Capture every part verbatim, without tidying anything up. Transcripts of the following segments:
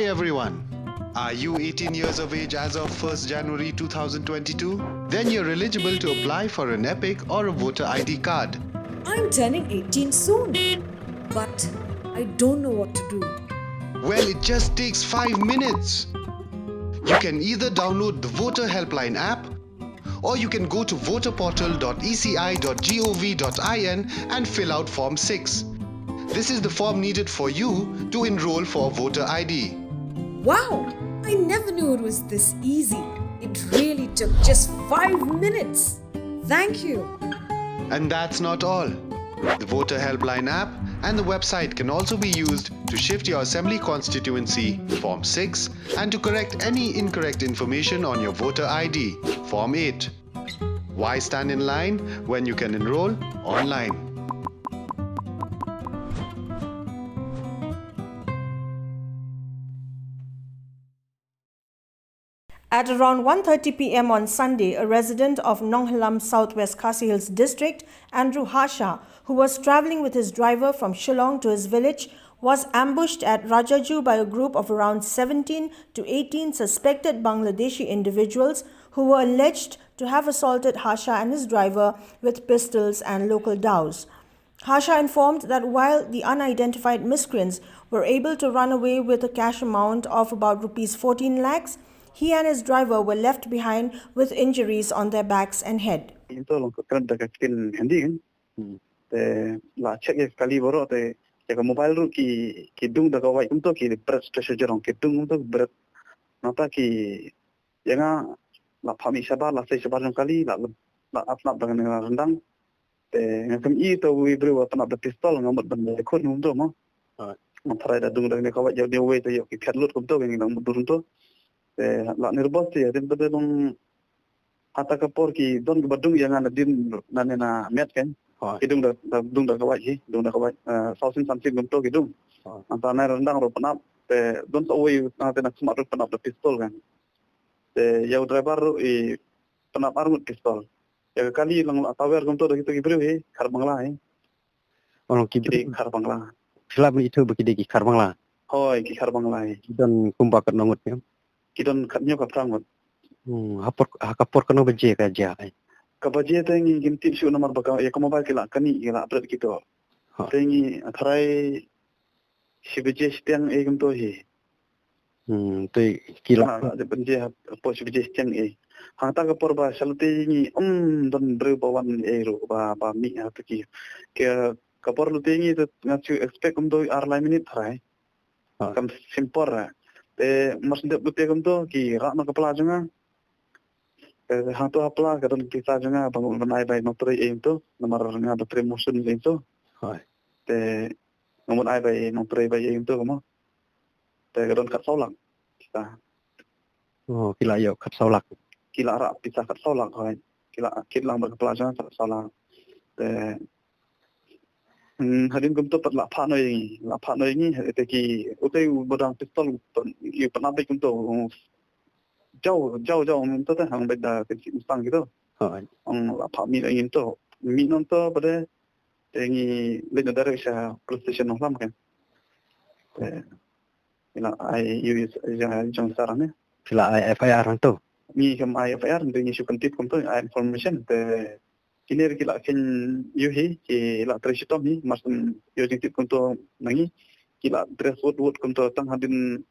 everyone. Are you eighteen years of age as of first January two thousand twenty-two? Then you're eligible to apply for an EPIC or a voter I D card. I'm turning eighteen soon, but I don't know what to do. Well, it just takes five minutes. You can either download the Voter Helpline app, or you can go to voter portal dot E C I dot gov dot in and fill out Form six. This is the form needed for you to enroll for a voter I D. Wow! I never knew it was this easy. It really took just five minutes. Thank you. And that's not all. The Voter Helpline app and the website can also be used to shift your assembly constituency, Form six, and to correct any incorrect information on your voter I D, Form eight. Why stand in line when you can enroll online? At around one thirty p m on Sunday, a resident of Nonghalam, Southwest Khasi Hills District, Andrew Hasha, who was travelling with his driver from Shillong to his village, was ambushed at Rajaju by a group of around seventeen to eighteen suspected Bangladeshi individuals who were alleged to have assaulted Hasha and his driver with pistols and local daws. Hasha informed that while the unidentified miscreants were able to run away with a cash amount of about rupees fourteen lakhs, he and his driver were left behind with injuries on their backs and head. Ito long ka kren da ka kin hindi kan. Hmm. Te la check ya kali boro te ya ka mobile ru ki ki dung da ka wai kumto ki bret station jarong ki dung kumto bret. Nata ki ya nga la phami shabar la sei shabar jong kali la la apnap da ka rendang. Te nga kam i to wi bru wa panap da pistol nga mut ban le khun hum to mo. Nga tharai da dung da ne ka wai ya ne wei to ya ki khat lut kumto ngi nang mut dur to. Te la nervous te ya din ba dong hata ka por ki don ki ba dung ya nga na din na ne na met kan. Ki dung da dung da ka wai ki dung da ka wai. Sau sin sam sin kumto ki dung. Anta na rendang ro panap te don to wei na te na smat ro panap da pistol kan. Te ya driver ro i panap ar ngut pistol. Ya ka kali lang la tawer kumto da kito ki briew hi khar Bangla hi. Orang ki briew khar Bangla. Sila bini itu bagi dei ki khar Bangla. Hoi ki khar Bangla hi. Ki don kumba kat nongut ya. Ki don kat nyo ka prangut. Hmm, hapor ha ka por kano baje ka ja ai. Ka baje te ngi gim tip shu namar baka ya ka mobile ki la kani ki la bret kito. Te ngi tharai shi baje shi tiang e kumto hi. Hmm, te ki la. Ha, de banje ha, po shi baje shi tiang e. Hangta ka por ba shalute ngi um don breu ba wan e ru ba ba mi ha te ki. Ke ka por lute ngi te nga chu expect kumto ar lai minute tharai. Kam simpor. Te mas dep lute kumto ki ra na ka pla jong nga. Hangto ha pla ka don ki sa jong nga ba ngut ban ai bai nongtrei e to namar nga ba trei motion e to. Te nga mut ai bai nongtrei bai e to mo. Te ka don khat saw lak. Kita. Oh, ki la ïoh khat saw lak. Ki la rah pisa khat saw lak hoi. Ki la kit lang ba ka pla jong khat saw lak. Te hadien kumto pat la phah noh ïa ngi, la phah noh ïa ngi te ki utei u ba dang pistol ki panap beit kumto. Jaw jaw jaw kumto te hang beit da ki mustang kito. Hang la phah mih ïa ngi to. Mih noh to pat te ngi leit noh direct sha police station Nonglam kan. Te ngi la ai ïa u jong sar ne. Phi la ai F I R hangto? Ngi kam ai F I R, ngi shu kyntip kumto, ai information te kine ki la khein ïa hi, ki la trei shitom hi, mar shu ïoh jingtip kumto na ngi, ki la dress wut wut kumto tang hadien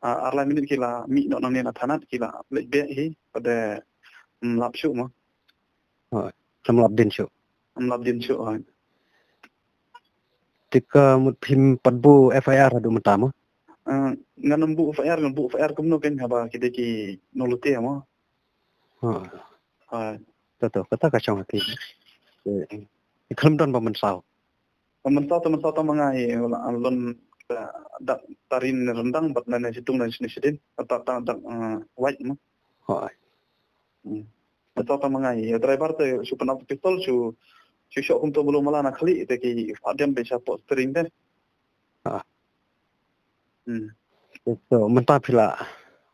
ar lai minit ki la mih noh nangne na thanat, ki la leit beh hi, pat ym lap shuh mo. Ym lap dien shuh. Ym lap dien shuh. Te ka mut phim pat buh F I R haduh mynta mo? Ngan ym buh F I R, ngan buh F I R kumno kein haba ki dei ki nonglute mo. To to kata ka shong ha ki. Ki khlem don ba mynsaw. Ba mynsaw te mynsaw tang ma nga hi, la lon da tarin ryndang bad na ne situng na ne sidin. Ta ta da wait mo. Mynsaw tang ma nga hi, driver te shu pynap pistol shu shu shoh kumto mulu mala na khlieh te ki fadem be sha pot steering te. To mynta phi la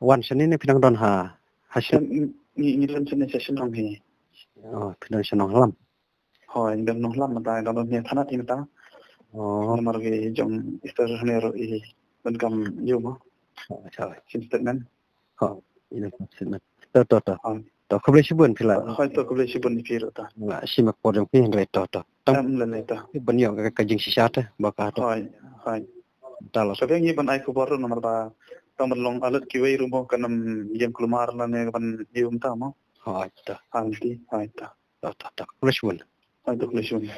wan shane ne phi dang don ha ha shnong? Ngi ngi don shane sha shnong hi. Phi don sha Nonglam? Hoi, ngi don Nonglam mynta, ngi don ne thanat hi mynta. Namar ki jong Easter ne ruh i donkam ïu mo. Hoi, hoi. Shin statement. Hoi, ina statement. To, to, to. Hoi. To, khublei shibun phi la. Hoi, to, khublei shibun phi ruh to. Nga shim ka por jong phi hynrei to, to. Tam. Tam lane to. Ban ïoh ka, ka jingshisha te ba ka to. Hoi, hoi. Ta la. Ka biang ngi ban ai khubor ruh namar ba tang ban long alert kiwei ruh mo kan ym ïeng kulmar lane ban ïoh ta mo. Hoi, to. Hoi, to. To, to, to. Khublei shibun. Hoi, to, khublei shibun.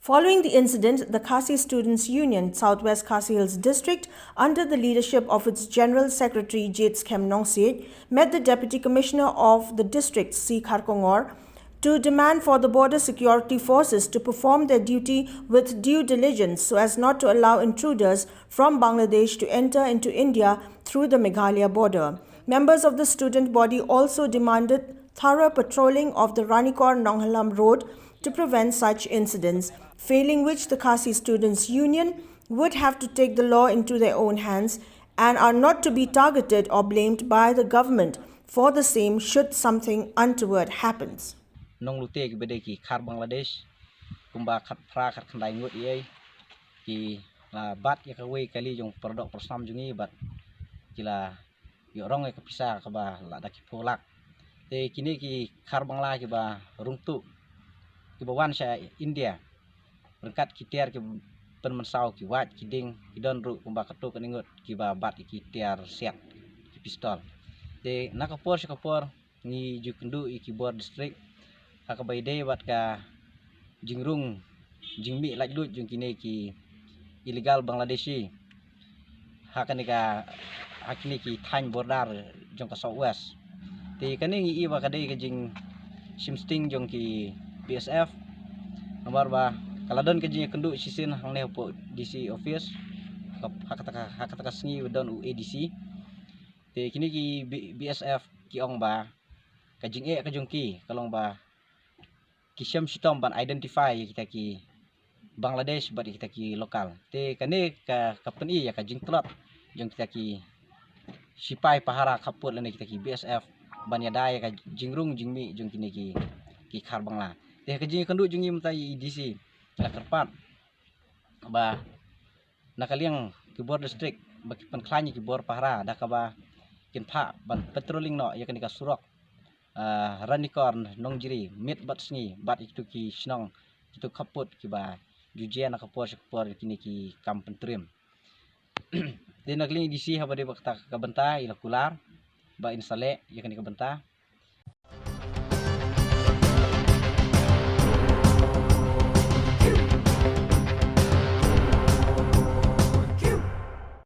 Following the incident, the Khasi Students Union, Southwest Khasi Hills District, under the leadership of its General Secretary Jitskhem Nongsiej, met the Deputy Commissioner of the district, C Kharkongor, to demand for the border security forces to perform their duty with due diligence so as not to allow intruders from Bangladesh to enter into India through the Meghalaya border. Members of the student body also demanded thorough patrolling of the Ranikor Nonghalam Road to prevent such incidents, failing which the Khasi Students Union would have to take the law into their own hands and are not to be targeted or blamed by the government for the same should something untoward happens. Nonglute kiba dei ki khar Bangladesh kumba khatphra khatkhyndai ngut ïa ki la bat ïa kawei kali jong para doh para snam jong ngi bad ki la ïoh rong ïa ka pisa kaba la da ki phew lak. Te kine ki khar Bangla kiba rung tuh kiba wan sha India ryngkat ki tiar ki pynmynsaw, ki wait, ki ding, ki don ruh kumba katto katne ngut kiba bat ïa ki tiar siat, ki pistol. Te na ka por sha ka por ngi ju kynduh ïa ki bor district ha kaba ïadei bad ka jingrung jingmih laitluid jong kine ki illegal Bangladeshi ha kane ka, ha kine ki thaiñ border jong ka South West. Te kane ngi ïohi ba ka dei ka jingshim sting jong ki B S F. Namar ba ka la don ka jingïakynduh shisien hangne hapoh D C office ha ka, ha kata ka, ha kata ka sngi ba don u A D C. Te kine ki B-, B S F ki ong ba ka jingeh ka jong ki ka long ba ki shem shitom ban identify ïa kita ki Bangladesh bad ïa kita ki local. Te kane ka, ka pyni ïa ka jingtlot jong kita ki sipai pahara khappud lane kita ki B S F ban ïada ïa ka jingrung jingmih jong kine ki, ki khar Bangla. Te ka jingïakynduh jong ngi mynta ïa i D C la kyrpad ba na ka liang ki bor district ba ki pynkhlaiñ ïa ki bor pahara da kaba kin phah ban patrolling noh ïa kane ka surok, ah, Ranikor Nongjri miet bad sngi bad ïa kitu ki shnong kitu khappud kiba ju jia na ka por sha ka por ïa kine ki kam pyntriem. Te na ka liang i D C haba dei ba kata ka bynta i la kular ba in sa leh ïa kane ka bynta.